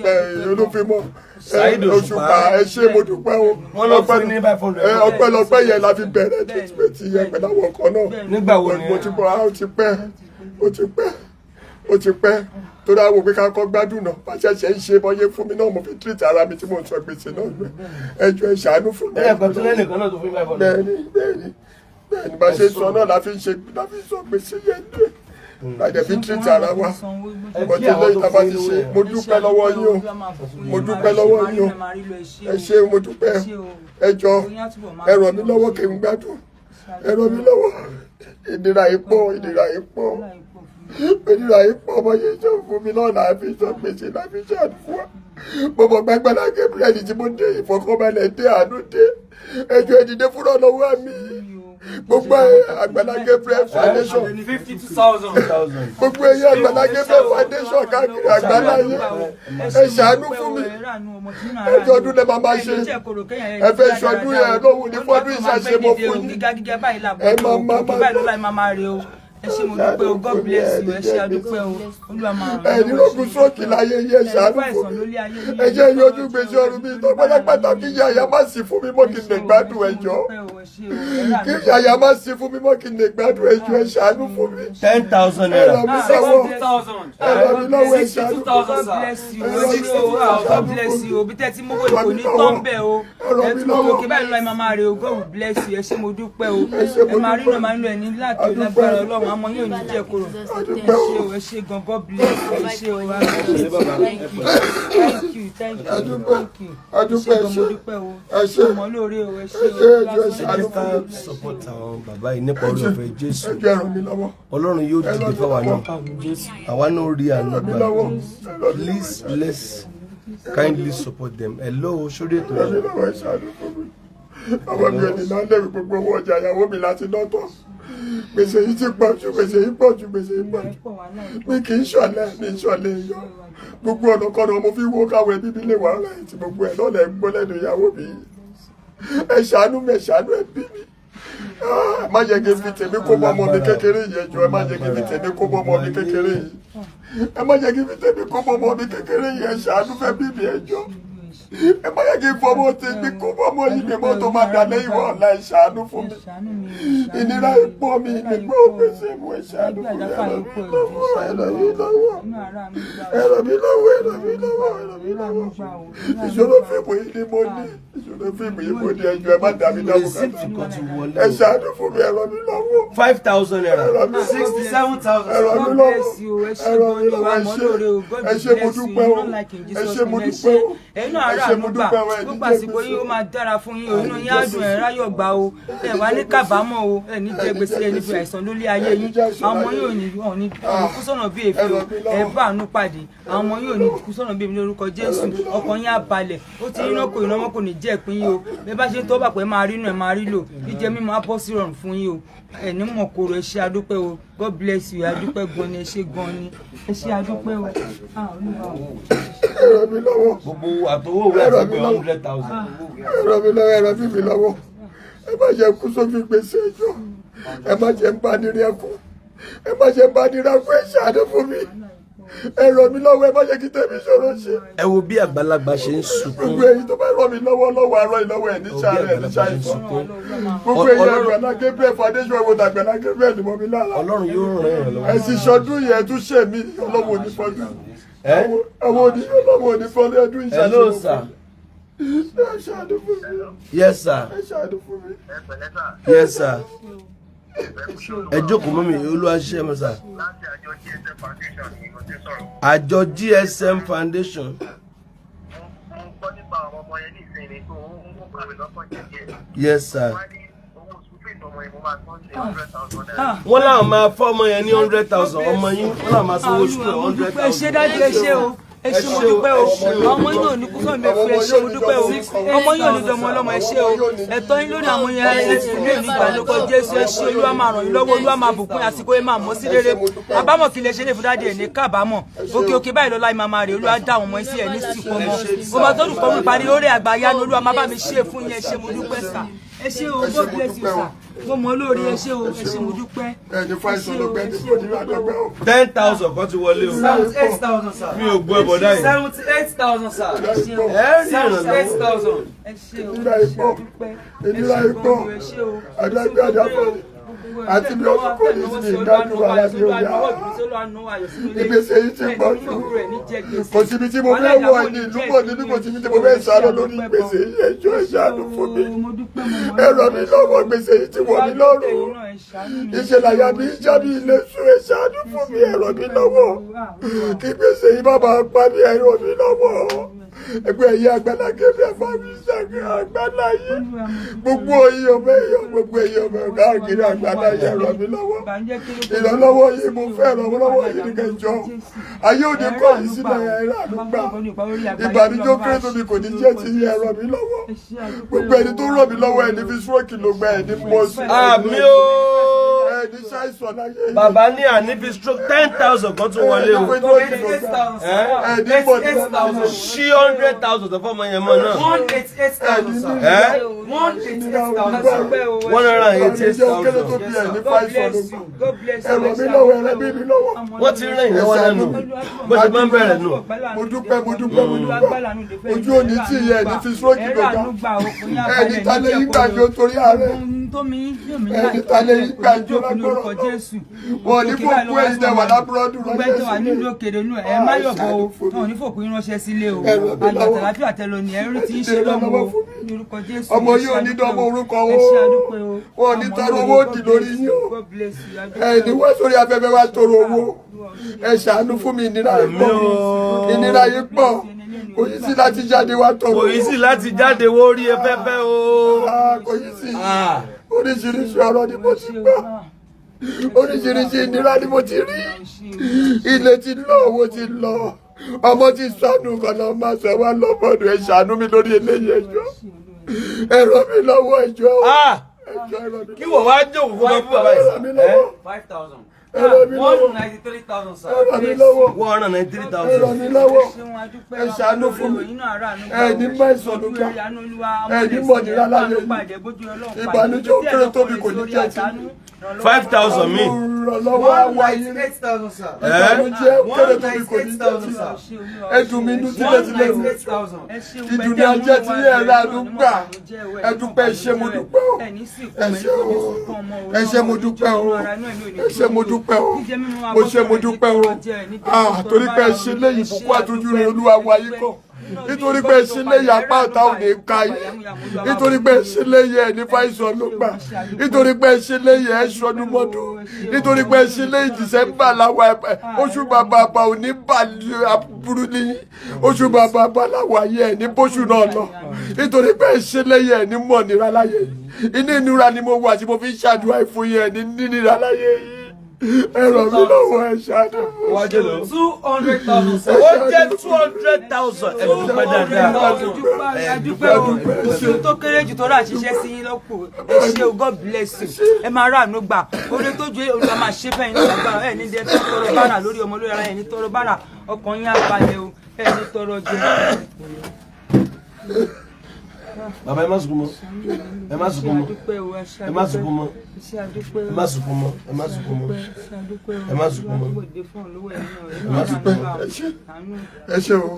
ẹ Olúfimọ́. Saheed Òṣùpá. Òṣùpá, ẹ ṣé, mo dúpẹ́ o. Wọ́n lọ fún yín ní 500. Ẹ, ọpẹ́lọpẹ́ yẹn la fi bẹ̀rẹ̀ treatment yẹn pẹ̀lú àwọn kan náà. Nígbà wo ni? Mo ti bọ̀, ó ti pẹ́, ó ti pẹ́, ó ti pẹ́, torí àwọn òbí ká kọ́ gbádùn náà bá ṣẹ̀ṣẹ̀ ń ṣe bọ́yé fún mi náà, mo fi treat ara mi tí mo ń sọ gbèsè náà gbẹ. Ẹ jọ̀ọ́, ẹ ṣàánú fún mi. Ẹnìkan tó lẹ́nìkan náà tó fún yín 500. Bẹ́ẹ̀ni, bẹ́ẹ̀ni, bẹ́ẹ̀ni. Bá ṣe sọ náà la fi ń ṣe, la fi ń sọ gbèsè yẹn dé, la dẹ̀ fi treat ara wa. Ẹ Bọ́tí kí àwọn lẹ́yìn tó tá a bá fún ti yín ṣe lówó yẹn. mo dúpẹ́ lọ́wọ́ yín o, mo dúpẹ́ lọ́wọ́ yín o. Ẹ ṣé, mo dúpẹ́. Ẹ jọ̀ọ́, ẹ ràn mí lọ́wọ́ kí n gbádùn. Ẹ ràn mí lọ́wọ́. Ìnira yìí pọ̀, ìnira yìí pọ̀, ìnira yìí pọ̀. Ọmọ yìí sọ fún mi náà là á fi sọ gbèsè, là á fi ṣàánú fún wa. Mo mọ̀ gbàgbọ́dá Gabriel tí mo dé, ìfọkànbalẹ̀ dé, àánú dé. Ẹ jọ̀ọ́, ẹ dìde fúnra lọ́wọ́ mi. Gbogbo Àgbàlá Gabriel Foundation, 52,000. Thousand. gbogbo ẹ̀yin Àgbàlá Gabriel Foundation káàkiri àgbàlá yín, ẹ ṣàánú fún mi. Ẹjọ́ ọdún lẹ máa máa ṣe. Ẹ fẹ́ ṣọdún yẹn lóhùn ní fọdún ìṣàṣemọ fún yín. Ẹ máa máa máa báyìí lọ́la máa máa re o. Ẹ ṣé, mo dúpẹ́ o. God bless you. Ẹ ṣé, adúpẹ́ o. Olúwa máa ràn Ẹ yín ní lọ́wọ́. rògùn sókè láyé yẹ, ṣàánú fún mi. Ẹ jẹ́ yọjú gbèsè ọrùn mi tó pátápátá, kí yàyà má sí fún mi mọ́, kí n lè gbádùn. Ẹjọ́, kí yàyà má sí fún mi mọ́, kí n lè gbádùn. Ẹjọ́, ẹ ṣàánú fún mi. 10,000 Ẹ naira. ràn mí sọ́wọ́, 62,000. ẹ ràn mí lọ́wọ́, ẹ ṣàánú 62,000, fún mi. sir. God bless you. Ẹ ṣé o. God bless you. Bí tẹ́ ti mówó kò ní tán bẹ́ẹ̀ o. Ẹ tún òkè báyìí lọ́la máa máa re o. God will bless you. Ẹ ṣé, mo dúpẹ́ o. Ẹ máa rí náà, máa ń lọ ẹ̀ ní láti lágbára Ọlọ́run. Àmọ́ yóò ní jẹ́ kóró. Ẹ ṣé o. Ẹ ṣé gan. God bless you. Ẹ ṣé o. Thank you, thank you, thank you, thank you. Ẹ ṣé gan, mo dúpẹ́ o. Ẹ ṣé. Ọmọ lóore o. Ẹ ṣé Ẹ ṣé, o. ẹjọ́, ẹ Ẹ ṣàánú jẹ́ ká fún mi. support àwọn bàbá yìí nípa orí ọ̀fẹ́ Jésù. Ẹjọ́, ẹ ràn mí lọ́wọ́. Ọlọ́run yóò dìde fáwa náà, àwa náà rí àánú Ràn mí gbà. lọ́wọ́, ẹ ràn mí lọ́wọ́. Please, let's kindly support them. Hello, sórí ètò Ràn mí yìí. lọ́wọ́, ẹ ṣàánú fún mi. Ọmọ mi ò ní náà lẹ́rù, gbogbo owó ọjà ìyàwó mi láti lọ́tọ̀. Gbèsè yìí ti pọ̀ jù, gbèsè yìí pọ̀ jù, gbèsè yìí pọ̀ jù. Mi kì í ṣọ̀lẹ, mi ń ṣọ̀lẹ èèyàn. Gbogbo ọ̀nà kọ́nà mo fi wo káwọn ẹbí mi lè wà ọ̀rẹ́ tí gbogbo ẹ̀ lọ́lẹ̀ ń gbọ́ lẹ́nu ìyàwó mi yìí. Ẹ ṣàánú mi, ẹ ṣàánú ẹbí mi. Ah, má jẹ́ kí n fi tèmi kó bọ́ ọmọ mi kékeré yìí. Ẹ jọ̀ọ́, ẹ má jẹ́ kí n fi tèmi kó bọ́ ọmọ mi kékeré yìí. Ẹ má jẹ́ kí n fi tèmi kó bọ́ ọmọ mi kékeré yìí. Ẹ ṣàánú fẹ́ bí mi, ẹ jọ̀ọ́. Ẹ má jẹ́ kí n fọmọ tèmi kó bọ́ ọmọ yìí mi mọ́ tó máa dà lẹ́yìn wọ̀ ọ̀la. Ẹ ṣàánú fún mi. Ìnira ipò mi nígbà ògbèsè mu. Ẹ ṣàánú fún mi. Ẹ ràn mí lọ́wọ́, ẹ ràn mí lọ́wọ́, ẹ ràn mí lọ́wọ́, ẹ ràn mí lọ́wọ́, ẹ ràn mí lọ́wọ́. Ìṣòro fíìmù yìí ni mo ní, ìṣòro fíìmù yìí mo ní. Ẹjọ́, ẹ má dà mí dáhùn. Receipt kan ti wọlé Ẹ o. ṣàánú fún mi, ẹ ràn mí lọ́wọ́. 5,000 naira. Ẹ ràn mí lọ́wọ́. 67,000. Ẹ ràn mí God lọ́wọ́. bless you. Ẹ ṣé Ẹ ràn gan mí ni lọ́wọ́. wàá Ẹ mọ́ ṣé, lóore o. God ẹ ṣé, mo bless you. dúpẹ́ o. Not like in Ẹ Jesus ṣé, mo name. Ẹ dúpẹ́ ṣé. o. Ẹ̀yin náà Ẹ ará ṣé, mo àánú gbà. dúpẹ́ o. Ẹ ní Gbogbo jẹ́ àsìkò gbèsè. yín ó máa dára fún yín o. Inú yín á dùn, ẹ̀ ráyọ̀ gbà o. Ẹ wá ní kábàámọ̀ o. Ẹ ní jẹ gbèsè, ẹ ní fi àìsàn lólé ayé yín. Àwọn ọmọ yóò ní wọn ní kú sọ̀nà bí èéfín o. Ẹ bá àánú pàdé. Àwọn ọmọ yóò ní kú sọ̀nà bí èmi lórúkọ Jésù. Ọkàn yín á balẹ̀. Ó ti rí náà kò iná wọn kò ní jẹ́ ìpín yín o. Bẹ́ẹ̀ bá ṣe ń tọ́ bàpẹ́ máa rí inú ẹ̀ máa rí lò. Jíjẹ mímu á bọ́ sí rọrùn fún yín o. Ẹ ní mọ̀ kóró. Ẹ ṣé, adúpẹ́ o. God bless you. Adúpẹ́ gan ni. Ẹ ṣé gan ni. Ẹ ṣé, adúpẹ́ o. Ah, Olúwa o. Ẹ ràn mí lọ́wọ́. Gbogbo àtọwọ́ òwe àti gbogbo 100,000. Ẹ ràn mí lọ́wọ́, ẹ ràn mí lọ́wọ́. Ẹ má jẹ́ kú sójú gbèsè. Ẹjọ́, ẹ má jẹ́ ń bá ní rí ẹkú, ẹ má jẹ́ ń bá ní rí ẹkú. Ẹ ṣàánú fún mi, ẹ ràn mí lọ́wọ́. Ẹ má jẹ́ kí tèmi ṣòro ṣe. Ẹ wo bí àgbàlagbà ṣe ń sunkún. Gbogbo èyí tó bá ràn mí lọ́wọ́ lọ́wọ́ àárọ̀ ìlọ́wọ́ ẹ̀ ní Ẹ wo bí sàárẹ̀ ẹ̀ ní àgbàlagbà ṣe ń ṣàìsàn. sunkún. Gbogbo èyí Àgbàlá Gabriel Foundation, ẹ̀wọ̀n Àgbàlá Gabriel ni mo mi lára. Ọlọ́run yóò ràn yín lọ́wọ́. Ẹ sì ṣọdún yẹn tún ṣe mí. Ọlọ́wọ́ òní fọdún Ẹ ẹ̀wọ̀n òní, ọlọ́wọ́ òní fọdún ẹdún Hello, ìṣàṣe. sir. Ẹ ṣàánú fún mi. Yes, sir. Ẹ ṣàánú fún mi. Ẹ pẹ̀lẹ́ sà. Yes, sir. Ẹ jókòó mọ́ mi. Olúwa ṣe é, sir. Láti àjọ GSM Foundation ni mo ti sọ̀rọ̀. Àjọ GSM Foundation. Mo gbọ́ nípa àwọn ọmọ yẹn ní ìsinmi tó ń kó kàwé lọ́kàn jẹ́jẹ́. Yes, sir. Wọ́n á ní owó school fees ọmọ yẹn, mo máa tán ṣe 100,000 naira. Ah. Wọ́n láwọn máa fọ́ ọmọ yẹn ní 100,000. Ọmọ yín, wọ́n láwọn máa sanwó sùkúl hundred Ẹ ṣé thousand. dájú, ẹ ṣé o. Ẹ ṣé, mo dúpẹ́ o. Ọmọ yín ò ní kú sọ̀rọ̀ mi ẹ ṣé, mo dúpẹ́ o. Ọmọ yín ò ní dọmọ ọlọ́mọ. Ẹ ṣé o. Ẹ̀tọ́ yín lórí àwọn yẹn ní ìgbà lóko Jésù. Ẹ ṣé. Olúwa máa ràn yín lọ́wọ́, Olúwa máa bùkún àsìkò yín, máa mọ́ sí rere. Àbámọ̀ kí lè ṣe lè fún dáadé ẹ̀ ní kábàámọ̀. Òkè òkè báyìí lọ́la ìmọ̀ máa rè. Olúwa dá àwọn ọmọ yín sí ẹ̀ ní sìnkú ọmọ. Mo máa tó dùkọ́ mi parí lórí àgbáyá ni Olúwa máa bá mi ṣe fún yín. Ẹ ṣé, mo dúpẹ́ sà. Ẹ ṣé o. God bless you, sir. Mo mọ̀ lórí. Ẹ ṣé o. Ẹ ṣé, mo dúpẹ́. Ẹni fáìsàn lọ́gbẹ́ ní kò ní àdọ́gbẹ́ o. 10,000 kan ti wọlé o. 78,000, sir. Mi ò gbọ́ ẹ bọ̀dá yìí. 78,000, sir. Ẹ ṣé o. Ẹ rí Seventy-eight ìrànlọ́wọ́. thousand. Ẹ ṣé o. Ìnira Ẹ ṣé, ipò. dúpẹ́. Ìnira Ẹ ṣé ipò. gan ni, ẹ ṣé o. Àdágbé àdáfọ́ àti bí ọdún kò ní sí ìdájú ara mi ò yá. Ìgbésẹ̀ yìí ti pọ̀ jù. Kò síbi tí mo fẹ́ wọ̀ ní ìlú mọ̀ níbí, kò síbi tí mo fẹ́ sá lọ lórí gbèsè yìí. Ẹjọ́, ẹ ṣàánú fún mi. Ẹ ràn mí lọ́wọ́, gbèsè yìí ti wọ̀ mí lọ́rùn. Ìṣe làyà mi ń já mi ilé sùn. Ẹ ṣàánú fún mi, ẹ ràn mí lọ́wọ́. Kí gbèsè yìí má bàa pa mí, ẹ ràn mí lọ́wọ́. Ẹgbẹ́ ẹ̀yẹ Àgbàlá Gabriel fáwọn ìṣàkè àgbàlá yìí. Gbogbo ẹ̀yin ọmọ ẹ̀yọ, gbogbo ẹ̀yin ọmọ ẹ̀yọ káàkiri àgbàlá yìí, ẹ ràn mí lọ́wọ́. Ìrànlọ́wọ́ yìí mo fẹ́, ìrànlọ́wọ́ yìí ní kẹjọ. Ayé òde kọ́ yìí sílẹ̀, ẹ̀rọ àdúgbà. Ìbànújẹ́ kéré tóbi kò ní jẹ́ ti yín, ẹ ràn mí lọ́wọ́. Gbogbo ẹni tó ràn mí lọ́wọ́, ẹni fi stroke ló gba, ẹni mọ́ sí. Àmín o. Ẹni ṣàìsàn láyé yìí. Bàbá ní àní fi stroke 10,000 kan tún wọlé o. 88,000. Ẹni mọ̀ ní 88,000. Ṣí 100,000 tó fọmọ yẹn mọ́ náà. 188,000, sir. Ẹ́ 188,000, sir. 188,000. Kéré tóbi ẹni God fàìsàn ló bless gbà. you. God bless Ẹ you. ràn mí lọ́wọ́, ẹ ràn mí lọ́wọ́. Wọ́n ti rìn ìyẹn wọ́n lẹ́nu bó ṣe máa ń bẹ̀rẹ̀ nù. Mo dúpẹ́, mo dúpẹ́, mo dúpẹ́. Ojú òní tí ìyẹn ẹni fi stroke ló gbà. Ẹni ta lè yí gbàjọ torí ààrẹ. Ẹni ta lè yí gbàjọ lágbọ́rọ̀. Wọn ò ní fòkú ẹ̀yin tẹ́ wà lábúrọ́dù Gbogbo ẹni tó wà ránṣẹ́ nílùú sílé. òkèèrè nù, ẹ má yọ̀bọ̀ o, wọn ò ní fòkú yín ránṣẹ́ sílé o. Ẹ ràn mí lọ́wọ́. Àgbàtàláfíà tẹ lọ ní ẹrú tí ń ṣe lọ́mọ o, ní orúkọ Jésù. Ọmọ Ẹ yìí ṣé ò ní àdúpẹ́ dánmọ o. orúkọ Ẹ o. ṣé àdúpẹ́ o. Wọn ò ní Ọmọ tọrọ olóore, owó òdì God lórí bless yín you. o. God bless you. Àdúpẹ́ Ẹni o. wá sórí afẹ́fẹ́ wá tọrọ owó. Ẹ ṣàánú fún mi, ìnira yìí pọ̀. Ìnira yìí pọ̀. Kò yí sí láti jáde wá tọrọ Kò yí sí láti jáde wó rí efẹ́fẹ́ o. Ah, kò yí sí. Ah. Oríṣiríṣi ọ̀rọ̀ ni mo ti gbọ́. Oríṣiríṣi ìnira ni mo ti rí. Ilé ti lọ, owó ti lọ. Ọmọ ti sọnù, kọ̀nà máa sọ wá lọ́mọdún. Ẹ ṣàánú mi lórí eléyìí, ẹjọ́. Ẹ ràn mí lọ́wọ́, ẹjọ́. Ah. Ẹjọ́, ẹ ràn mí Kí wọ́n wá jókòó kó máa bú bàbá Ẹ ràn mí yìí. lọ́wọ́. 5,000. Ẹ ràn mí lọ́wọ́. 193,000, sir. Ẹ ràn mí lọ́wọ́. 193,000. Ẹ ràn mí lọ́wọ́. Ẹ ṣàánú fún mi. Ẹ ní má ìsọnù gbà. Ẹ ní mọ̀nira láyé yìí. Ìbànújẹ́ ó kéré tóbi kò ní jẹ́ ti mi. 5,000 mi. Olùrànlọ́wọ́ àwa yìí. 198,000, sir. Ìbànújẹ́ ó kéré tóbi kò ní jẹ́ ti mi. Ẹ dùn mí inú tílẹ̀tílẹ̀ o. Ìdùnnú ajé tí ẹ rà ló gbà. Ẹ dúpẹ́, ẹ ṣé, mo dúpẹ́ o. Ẹ ṣé o. Ẹ ṣé, mo dúpẹ́ o. Ẹ ṣé, mo dúpẹ́ o. Mo ṣé, mo dúpẹ́ o. Ah, torí pé ẹ ṣe léyìí, ìbùkún àtúnjú rẹ̀ Olúwa wa yìí kọ̀. Nítorí pé ẹ ṣe léyìí, apá àtà ò ní ka yìí. Nítorí pé ẹ ṣe léyìí, ẹ ní fàìsàn ló gbà. Nítorí pé ẹ ṣe léyìí, ẹ ṣọdún mọ́dún. Nítorí pé ẹ ṣe léyìí, Dìsẹ́mbà làwọn ẹ oṣù bàbà àbà ò ní bà aburú ní oṣù bàbà àbà làwọn ayé ẹ ní bóṣù náà lọ. Nítorí pé ẹ ṣe léyìí, ẹ ní mọ̀ nira láyé yìí. Inú ìnira ni mo wà tí mo fi ń ṣàdúrà fún yín, ẹ ní nínira láyé yìí. Ẹ ràn mí lọ́wọ́, ẹ ṣàánú fún mi. Wá jẹ́ lọ. 200,000, sir. Ó jẹ́ 200,000. Ẹ dúpẹ́ dáadáa. Adúpẹ́ o, oṣù tó kéré jù tó rà ṣiṣẹ́ sí yín lọ́pọ̀. Ẹ ṣé o, God bless you. Ẹ máa rà àánú gbà. Oore tó ju Olúwa máa ṣe fẹ́yìn náà lágbára. Ẹ ní dẹ́ tó tọrọ bárà lórí ọmọ lórí ara, ẹ ní tọrọ bárà, ọkàn yín á balẹ̀ o, ẹ ní tọrọ jẹ. Bàbá, ẹ má sunkún mọ́. Ẹ má sunkún mọ́. Adúpẹ́ o, ẹ ṣé. Ẹ má sunkún mọ́. Ẹ ṣé, adúpẹ́ o. Ẹ má sunkún mọ́. Ẹ má sunkún mọ́. Ẹ ṣé, adúpẹ́ o. Ẹ má sunkún mọ́. Ẹ má sunkún mọ́. Ẹ ṣé. Ẹ ṣé o.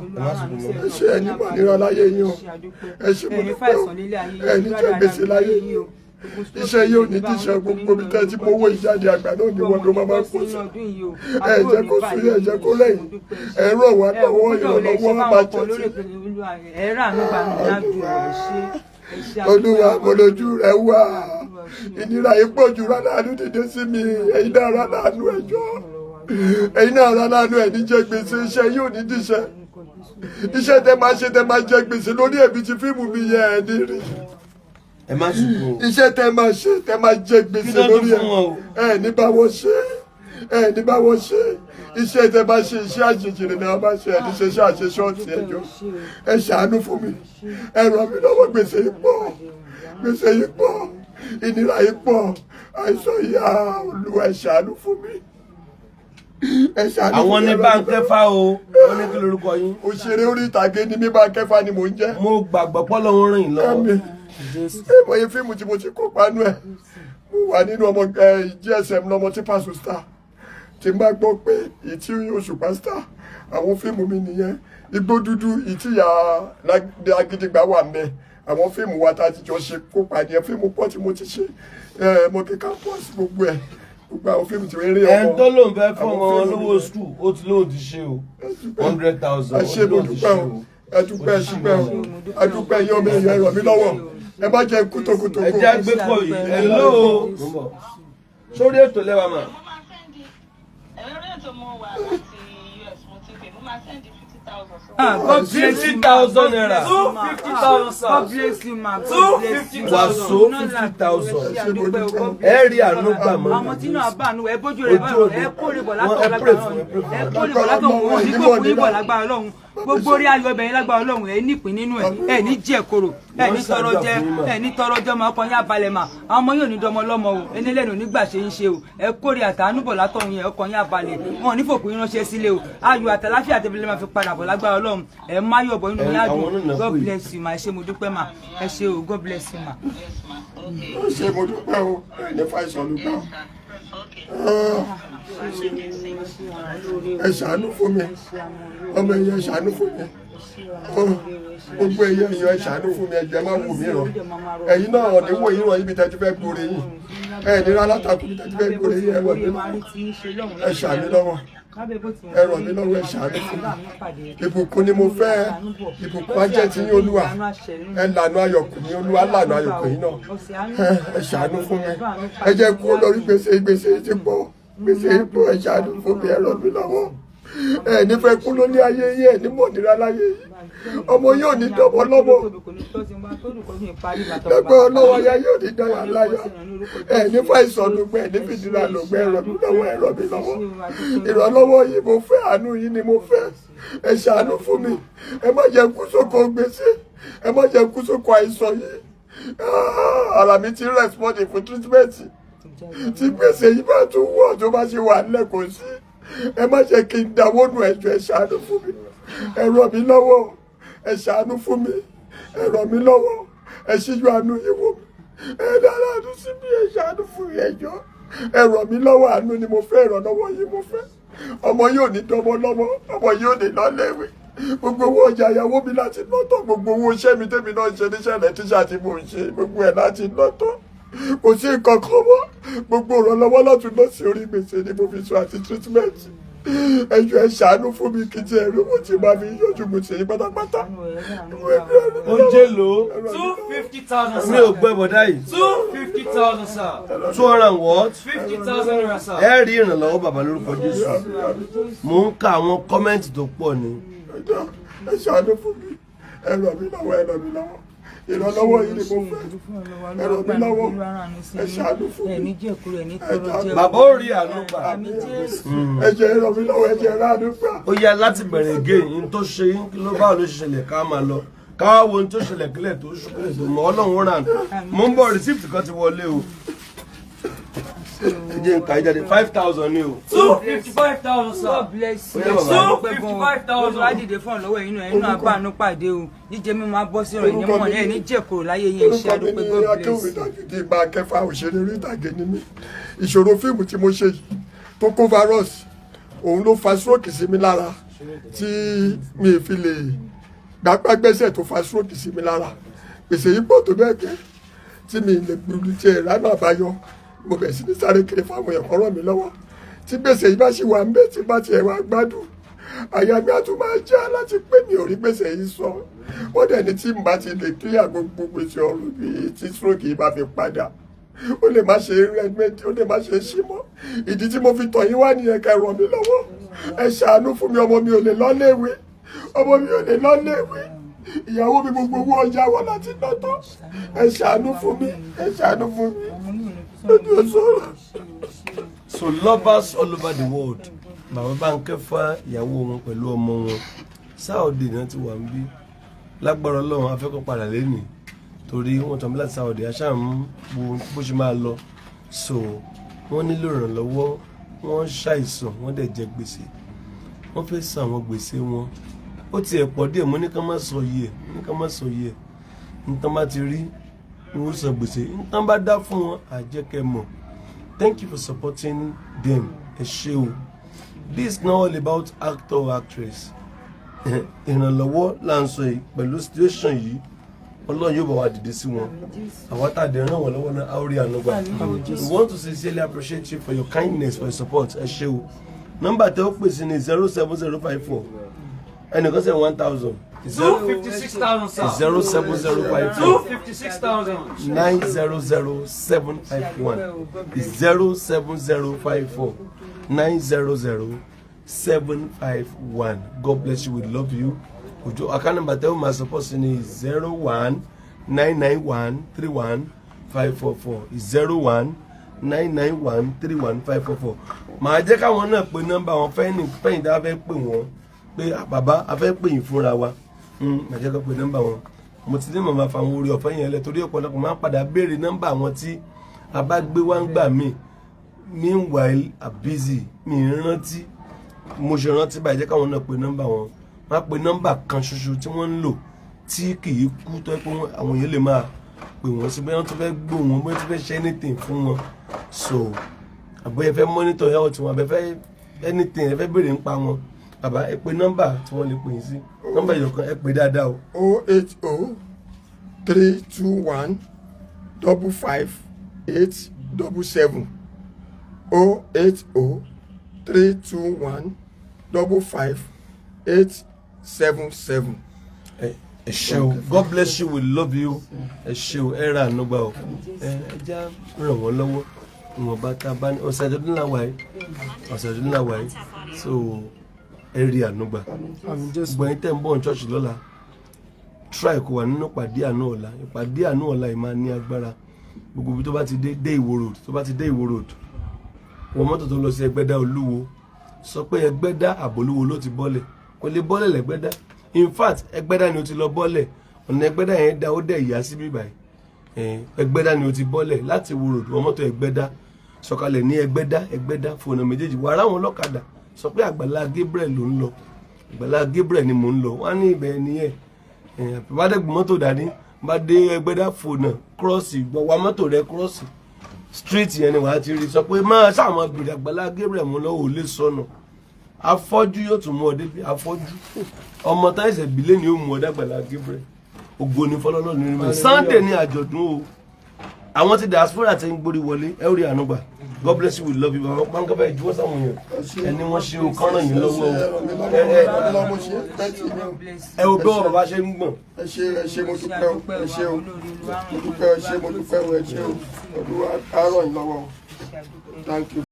Ẹ ṣé, ẹ ní mọ̀ nira láyé yín o. Ẹ ṣé, mo dúpẹ́ o. Ẹ ní jẹ gbèsè láyé yín o. Iṣẹ́ yìí ò ní díṣẹ́. Gbogbo mi tẹ́ tí mo wó ìjáde àgbà náà ní wọ́n ló máa máa kó sí. Ẹ jẹ́ kó sún yín, ẹ jẹ́ kó lẹ́yìn. Ẹ ràn wá lọ́wọ́, ìrànlọ́wọ́ máa jẹ́ ti. Olúwa, mo lójú rẹ wá. Ìnira yìí pọ̀ jù, rárá àánú dìde sí mi. Ẹ̀yin náà rárá àánú, ẹjọ́. Ẹ̀yin náà rárá àánú, ẹ̀ ní jẹ gbèsè. Iṣẹ́ yìí ò ní díṣẹ́. Iṣẹ́ tẹ máa ṣe, tẹ máa jẹ gbèsè lórí ẹ̀mí ti fíìmù mi yẹn, ẹ̀ ní rí. Ẹ má sunkún o. Iṣẹ́ tẹ máa ṣe, tẹ máa jẹ gbèsè Kí ló dún lórí fún wọn o? ẹ̀, ẹ̀ ní bá wọn ṣe, ẹ̀ ní bá wọn ṣe. Iṣẹ́ tẹ máa ṣe, iṣẹ́ àṣejì ni wọ́n máa ṣe. Ẹ̀ ní ṣe iṣẹ́ àṣeṣọ́ọ̀tì. Ẹjọ́, ẹ ṣàánú fún mi, ẹ ràn mí lọ́wọ́. Gbèsè yìí pọ̀, gbèsè yìí pọ̀, ìnira yìí pọ̀, àìsàn yìí á. Olúwa, ẹ ṣàánú fún mi, ẹ ṣàánú fún Àwọn mi, ní ẹ ràn mí Báńkẹ́ lọ́wọ́. fá o. Wọ́n ní kí lorúkọ yín. Òṣèré orí ìtàgé ni mí, Báńkẹ́ fá ni mò ń jẹ́. Mo gbàgbọ́ pọ́lọ́run ràn yín lọ́wọ́. Àmín. Ẹ mọye fíìmù tí mo ti kópa nú ẹ. Mo wà nínú ọmọ ẹ GSM lọmọ tí Paso Star, tí n bá gbọ́ pé ìtí Òṣùpá Star, àwọn fíìmù mi nìyẹn. Igbó Dúdú, ìtìyà Agidigba wà mẹ. Àwọn fíìmù wa tá a ti jọ ṣe kópa nìyẹn. Fíìmù pọ̀ tí mo ti ṣe ẹ, mo kí campus, gbogbo ẹ, gbogbo àwọn fíìmù tí wọ́n rí Ẹn ọmọ tó lóun fẹ́ fún àwọn ọmọ wọn fíìmù lówó mi. school, ó ti lóun ti ṣe o, 100,000. Ẹ Ó ṣé, ti mo lóun ti dúpẹ́ ṣe o. o. Ẹ dúpẹ́, ẹ dúpẹ́ o. Ẹ dúpẹ́ yín ọmọ èèyàn, ẹ ràn mí lọ́wọ́. Ẹ má jẹ́ kú tókùtókù. Ẹ jẹ́ àgbékọ̀ yìí. Hello, sórí ètò lẹ́wà mà. Mo máa send ẹ̀rọ ètò, mo wà láti US, mo ti pè, mo máa send 50,000 sórí. Ah, God bless you, ma. 50,000 naira. 250,000, sir. God bless you, ma. God bless you. Wàsó 50,000. Ẹ rí àánú gbà mọ́. Àwọn tí náà bá àánú ẹ bójú rẹ Ojú òde. ẹ kórè bọ̀ Wọ́n látọ̀ ẹ pray lágbára fún, ẹ pray Ọlọ́run fún. ẹ kórè bọ̀ látọ̀ wọn ò ní gbòkú yín bọ̀ lágbára Ọlọ́run gbogbo orí ayọ̀ ẹbẹ̀ yín lágbára Ọlọ́run ẹ nípìn nínú ẹ ẹ ní jẹ koro ẹ ní tọrọ jẹ ẹ ní tọrọ jẹ ọmọ ọkọ yín abalẹ̀ mà àwọn ọmọ yóò ní dọmọ lọ́mọ o ẹni lẹ́nu nígbà ṣe ń ṣe o ẹ kórè àtàánú bọ̀ látọ̀hún yẹn ọkọ yín abalẹ̀ wọn ò ní fòkú yín ránṣẹ́ sílé o ayọ̀ àtàláfíà tẹ̀lé máa fi padà bọ̀ lágbára Ọlọ́run ẹ má yọ̀ bọ̀ inú yín á Ẹ, àwọn dùn náà God pè. bless you ma ẹ ṣé mo dúpẹ́ ma ẹ ṣé o God bless you ma. Ó ṣe mo dúpẹ́ o, ẹ ní fàìsàn ló gbà. Ẹ ṣàánú fún mi, ọmọ ẹ̀yẹ ṣàánú fún mi. Gbogbo ẹ̀yẹ ẹ̀yọ ẹ ṣàánú fún mi, ẹ̀jẹ̀ má wù mí rọ. Ẹ̀yin náà ọ̀nì wò yín rọ ibi tẹ́jú fẹ́ gbòòrè yìí. Ẹ nira látakùn ibi tẹ́jú fẹ́ gbòòrè yìí, ẹ rọ̀ mí lọ́wọ́. Ẹ ṣàánú lọ́wọ́. Ẹ ràn mí lọ́wọ́, ẹ ṣàánú fún mi. Ìbùkún ni mo fẹ́, ìbùkún á jẹ́ ti yín Olúwa. Ẹ lànà ayọ̀kùn mi, Olúwa lànà ayọ̀kùn yín náà. Ẹ ṣàánú fún mi. Ẹ jẹ́ kó lórí gbèsè, gbèsè ti pọ̀, gbèsè pọ̀, ẹ ṣàánú fún mi, ẹ ràn mí lọ́wọ́. Ẹ ní fẹ́ kú lórí ayé yìí, ẹ ní mọ̀nira láyé yìí. Ọmọ yóò ní dọ̀bọ̀ lọ́mọ. Lẹ́gbẹ́ ọlọ́wọ́ ayé yóò ní dáyà láyà. Ẹ ní fàìsàn lùgbẹ́, ẹ ní fìdíra lùgbẹ́, ẹ ràn mí lọ́wọ́, ẹ ràn mí lọ́wọ́. Ìrànlọ́wọ́ yìí mo fẹ́, àánú yìí ni mo fẹ́. Ẹ ṣàánú fún mi. Ẹ má jẹ́ kú sóko gbèsè. Ẹ má jẹ́ kú sóko àìsàn yìí. Ara mi ti rẹ́spọ́ndì fún treatment. Tí gbèsè yìí bá tún wọ̀ tó bá ṣe wà lẹ́kọ̀ọ́ sí. Ẹ má jẹ́ kí n dáwọ́ nù, ẹjọ́ ẹ ṣàánú fún mi. Ẹ ràn mí lọ́wọ́. Ẹ ṣàánú fún mi. Ẹ ràn mí lọ́wọ́. Ẹ ṣíjú àánú yín wò mí. Ẹ dára àánú sí mi, ẹ ṣàánú fún mi, ẹ jọ̀ọ́. Ẹ ràn mí lọ́wọ́, àánú ni mo fẹ́, ìrànlọ́wọ́ yìí mo fẹ́. Ọmọ yóò ní dọmọ lọ́mọ, ọmọ yóò ní lọ́lẹ́wé. Gbogbo owó ọjà ìyàwó mi láti lọ́tọ̀, gbogbo owó iṣẹ́ mi tèmi náà ń ṣe níṣẹ́ rẹ̀ tíṣà tí mò ń ṣe, gbogbo ẹ̀ láti lọ́tọ̀. Kò sí nǹkan kan mọ́. Gbogbo ìrànlọ́wọ́ lọ́tún lọ́sí orí gbèsè ni mo fi sọ àti treatment. Ẹ jọ̀ọ́ ẹ ṣàánú fún mi kí n tiẹ̀ rí owó tí màá fi yọjú gbèsè yìí pátápátá. Ó jẹ́ lò ó. 250,000, Mi ò sir. gbọ́ bọ̀dá yìí. 250,000, sir. 200 and what? 50,000 naira, sir. Ẹ rí ìrànlọ́wọ́ bàbá lórúkọ Jésù. Mò ń ka àwọn kọ́mẹ́ǹtì tó pọ̀ ni. Ẹ jọ̀ọ́, ẹ ṣàánú fún mi, ẹ ràn mí lọ́wọ́, ẹ ràn mí lọ́wọ́. Ìrànlọ́wọ́ yìí ni mo fẹ́. Ẹ ràn mí lọ́wọ́, ẹ ṣàánú fún mi. Bàbá ó rí àánú gbà. Ẹ jẹ́ ẹ ràn mí lọ́wọ́, ẹ jẹ́ ẹ ráàánú gbà. Ó yá láti bẹ̀rẹ̀ again, ní tó ṣe yín kí ló báwo ló ṣe ṣẹlẹ̀ ká máa lọ. Ká wá wo ohun tó ṣẹlẹ̀ kílẹ̀ tó ṣú kílẹ̀ tó mọ́ Ọlọ́run ràn. Mo ń bọ̀, receipt kan ti wọlé o. Ẹ jẹ́ n kà í jáde, 5,000 ni o. 255,000, sir. God bless you. Ó yá bàbá. 255,000. Olúwa dìde fún ọ̀lọ́wọ́ ẹ̀yin náà, ẹ̀yin náà bá àánú pàdé o. Jíjẹ mi máa bọ́ sí ọ̀rọ̀ ìní mọ̀ ní ẹ̀ ní jẹ̀kọ̀rọ̀ láyé yín, ẹ ṣé Orúkọ mi àdúpẹ́ ní God bless Akéwì you. Dájúdé Ìgbà Kẹfà, òṣèré orí ìtàgé ni mí. Ìṣòro fíìmù tí mo ṣe yìí tó kó virus, òun ló fa stroke sí mi lára tí mi fi lè gbágbágbẹ́sẹ̀, tó fa stroke sí mi lára. Gbèsè yìí pọ̀ tó bẹ́ẹ̀ gẹ́ tí mi lè gbúdú tí ẹ̀ ránà àbáyọ. Mo bẹ̀ sí ní sáré kiri fáwọn èèyàn kan ràn mí lọ́wọ́. Tí gbèsè yìí bá ṣì wà ń bẹ̀, tí bá tiẹ̀ wá gbádùn, àyà mi á tún máa já láti pé mi ò rí gbèsè yìí sọ. Wọ́n dẹ̀ ní tí n bá ti lè clear gbogbo gbèsè ọ̀run mi, tí stroke yìí bá fi padà, ó lè má ṣe rẹ́dmẹ́tì, ó lè má ṣe ṣí mọ́. Ìdí tí mo fi tọ̀ yín wá nìyẹn, kẹ́ ràn mí lọ́wọ́, ẹ ṣàánú fún mi. Ọmọ mi ò lè lọ léèwé, ọmọ mi ò lè lọ léèwé. Ìyàwó mi, gbogbo owó ọjà wọn láti lọ́tọ̀. Ẹ ṣàánú fún mi, ẹ ṣàánú fún mi lójú ọ̀sán. So lovers all over the world, bàbá Bánkẹ́ fá ìyàwó wọn pẹ̀lú ọmọ wọn, Saudi náà ti wà ń bí. Lágbára Ọlọ́run, afẹ́kọ̀ọ́ padà lẹ́nìí torí wọ́n tàn mí láti Saudi aṣáà ń wo bó ṣe máa lọ. So wọ́n nílò ìrànlọ́wọ́, wọ́n ṣàìsàn, wọ́n dẹ̀ jẹ gbèsè, wọ́n fẹ́ san àwọn gbèsè wọn. Ó tiẹ̀ pọ̀ díẹ̀, mo ní ká má sọ yìí ẹ̀, mo ní ká má sọ yìí ẹ̀. Nǹkan bá ti rí wọ́n san gbèsè, nǹkan bá dá fún wọn àjẹkẹ́ mọ̀. Thank you for supporting them, ẹ ṣé o. This is not all about actor or actress. Ìrànlọ́wọ́ là ń sọ yìí. Pẹ̀lú situation yìí, Ọlọ́run yóò bá wa dìde sí wọn. Àwọn tá a dẹ̀ ràn wọ́n lọ́wọ́ náà, a ó rí àánú gbà. We want to sincerely appreciate you for your kindness, for your support. Ẹ ṣé o. Nọ́mbà tẹ́ ó pè sí ní 07054, ẹnìkan sẹ́ 1,000. 256,000, sir. 07054 256,000. 900751, 07054900751. God bless you. We love you. Òjò account number tẹ́ ó máa support sí ni 0199131544, 0199131544. Màá jẹ́ káwọn náà pe nọ́mbà wọn fẹ́yìn fẹ́yìn tá a fẹ́ pè wọ́n pé, "Ah, bàbá, a fẹ́ pè yín fúnra wa." Màá jẹ́ kó pe nọ́mbà wọn. Mo ti ní màmá fa àwọn orí ọ̀fẹ́ yẹn lẹ̀ torí ọ̀pọ̀lọpọ̀ máa ń padà béèrè nọ́mbà àwọn tí a bá gbé wá ń gbà míì. Meanwhile, I'm busy, mi ń rántí. Mo ṣe rántí báyìí, jẹ́ káwọn náà pe nọ́mbà wọn. Wọ́n á pe nọ́mbà kan ṣoṣo tí wọ́n ń lò tí kì í kú, tó yẹ pé àwọn èèyàn lè máa pè wọ́n sí, bóyá wọ́n tún fẹ́ gbọ́ wọn, bóyá wọ́n tún fẹ́ ṣe anything fún wọn, so àbóyá ẹ fẹ́ monitor health wọn, àbẹ fẹ́ anything, ẹ fẹ́ béèrè nípa wọn. Bàbá, ẹ pe nọ́mbà tí wọ́n lè pè yín sí, nọ́mbà ìyọ̀kan, ẹ pè dáadáa o. 08032155877, 08032155877. Ẹ ṣé o. God bless you, we love you. Ẹ ṣé o, ẹ ra àánú gbà o. Ẹ já ràn wọ́n lọ́wọ́ ìwọ̀nba tá a bá ní. Ọ̀sẹ̀ àjọ̀dún là wà yìí, ọ̀sẹ̀ àjọ̀dún là wà yìí, so ẹ rí àánú gbà. Gbogbo ẹ̀yin tẹ́ ń bọ̀ ní ṣọ́ọ̀ṣì lọ́la, try kó wà nínú ìpàdé àánú ọ̀la. Ìpàdé àánú ọ̀la yìí máa ní agbára. Gbogbo ibi tó bá ti dé, dé Ìwó Road. Tó bá ti dé Ìwó Road, wọ mọ́tò tó lọ sí Ẹgbẹ́dá Olúwo. Sọ pé Ẹgbẹ́dá àbólúwo ló ti bọ́lẹ̀. Kò lè bọ́lẹ̀ lẹ́gbẹ́dá. In fact, Ẹgbẹ́dá ni o ti lọ bọ́lẹ̀. Ọ̀nà Ẹgbẹ́dá yẹn da, ó dẹ̀ yá sí bíbáyìí. Ẹgbẹ́dá ni o ti bọ́lẹ̀ láti Ìwó Road. Wọ mọ́tò Ẹgbẹ́dá, sọ̀kalẹ̀ ní Ẹgbẹ́dá. Ẹgbẹ́dá, fònà méjèèjì, wàrà àwọn ọlọ́kadà. Sọ pé Àgbàlá Gabriel ló ń lọ, Àgbàlá Gabriel ni mò ń lọ. Wọ́n á ní ibẹ̀ nìyẹn. Bá dẹ́gbọ̀n mọ́tò dání, bá dé Ẹgbẹ́dá, fònà cross, wa mọ́tò rẹ cross street yẹn ni wàá ti rí. Sọ pé máa sáwọn gbèrè Àgbàlá Gabriel mú lọ́wọ́, ò lè sọnù. Afọ́jú yóò tún mú ọ débi. Afọ́jú ọmọ táyẹ̀sẹ̀ bílẹ̀ ni yóò mú ọ dàgbàlá Gabriel. Ògo ni fọlọ́lọ́ nínú mi. Sunday ní àjọ̀dún o. Àwọn ti diaspora ti ń gbórí wọlé, ẹ ó rí àánú gbà. God bless you, we love you. Bàbá pàǹkàfẹ́ ìjúwọ́ sáwọn èèyàn, ẹni wọ́n ṣe o, kọ́ràn yín lọ́wọ́ o. Ẹ ẹ ẹ wo bí wọn bàbá ṣe ń gbọ̀n. Ẹ ṣé, ẹ ṣé, mo dúpẹ́ o. Ẹ ṣé o, mo dúpẹ́. Ẹ ṣé, mo dúpẹ́ o. Ẹ ṣé o. Olúwa á ràn yín lọ́wọ́ o. Thank you.